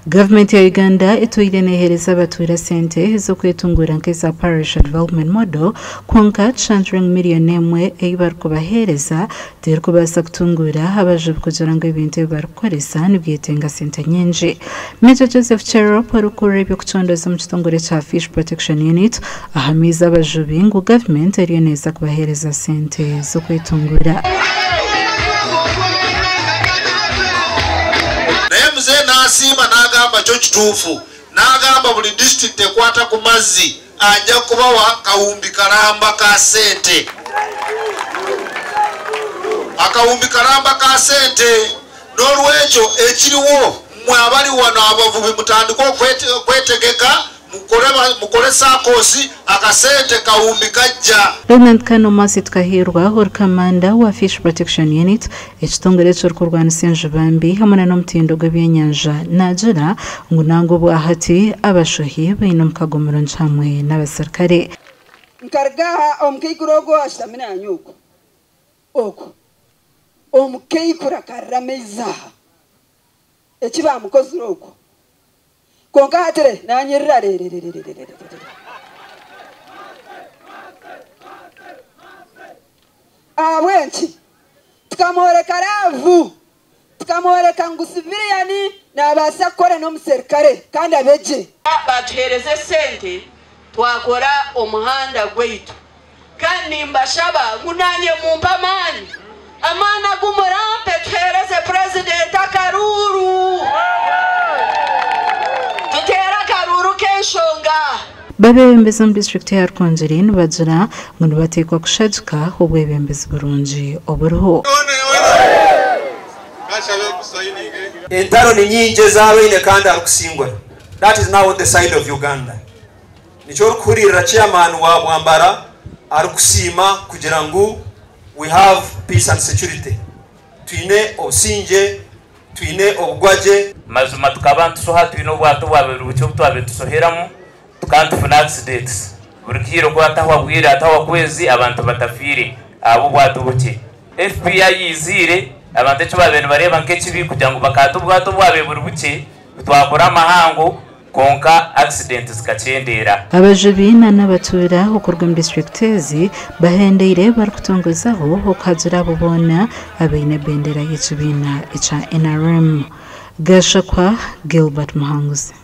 Gavumenti ya Uganda etwire neeheereza abatuura sente ez'okwetunguura nk'eza Parish Development Model kwonka kishangirwe ngu miriyoni emwe ei barikubaheereza terikubaasa kutunguura abajubi kugira ngu ebintu ebi barikukoresa nibyetenga sente nyingi. Major Joseph Cherop orikukurira eby'okucondooza omu kitongore kya Fish Protection Unit ahamiize abajubi ngu gavumenti eriyo neeza kubaheereza sente z'okwetunguura. Naye mzee nasiima nagamba kyo kituufu nagamba buli district ekwata ku mazzi ajja kubawa kawumbi kalamba ka sente akawumbi kalamba ka sente n'olwekyo ekiriwo mwe abali wano abavubi mutandike okwetegeka mukole SACCOS akasente kawumbi kajja. Lieutenant Colonel Mercy Tukahirwa ori kamanda wa Fish Protection Unit, ekitongore ekirikurwanisa enjuba mbi hamwe na n'omutindo gw'ebyenyanja naagira ngu nangwa obwahati abashohi baine omukago murungi hamwe n'abaserukare. Nkaruga aha omukaikuru ogwo ashutami naanye okwo okwo omukaikuru akarira amaizi aha eki baamukozire okwo kwonka hati re naanyirira rererererererere. Ahabw'enki? Tukamworeka raavu, tukamworeka ngu siviriyani naabaasa kukora n'omuserukare kandi abe gye. Baatuheereza esente twakora omuhanda gwaitu kandi nimbashaba ngu naanye mumpe amaani, amaani agu murampe tuheereze Purezidenti akaruuru, tuteere akaruuru k'enshonga. Babebembezi omu disiturikiti ya Rukungiri nibagira ngu nibateekwa kushagika obwebembezi burungi oburiho. Entaro ni nyingi ezabaine kandi arikusingura. That is now on the side of Uganda. Nikyo orikuhuririra chairman wa Bwambara arikusiima kugira ngu we have peace and security. Twine obusingye, twine obugwagye. Mazima tukaba nitushoha twine obwato obwabaire bukye obu twabaire nitushoheramu, tukaba nitufuna accidents buri kaire ku hatahwa bwire hatahwa kwezi abantu batafiire ahabw'obwato bukye. FPI eiziire, abantu eki baabaire nibareeba nk'ekibi kugira ngu bakaata obwato obwabaire buri bukye, twakora amahango kwonka accident zikakyendeera. Abajubi na n'abatuura okuruga omu disiturikiti ezi bahendeire barikutongozaho okuhagira abo boona abaine ebendera y'ekibiina ekya NRM. Gashakwa Gilbert Muhanguzi.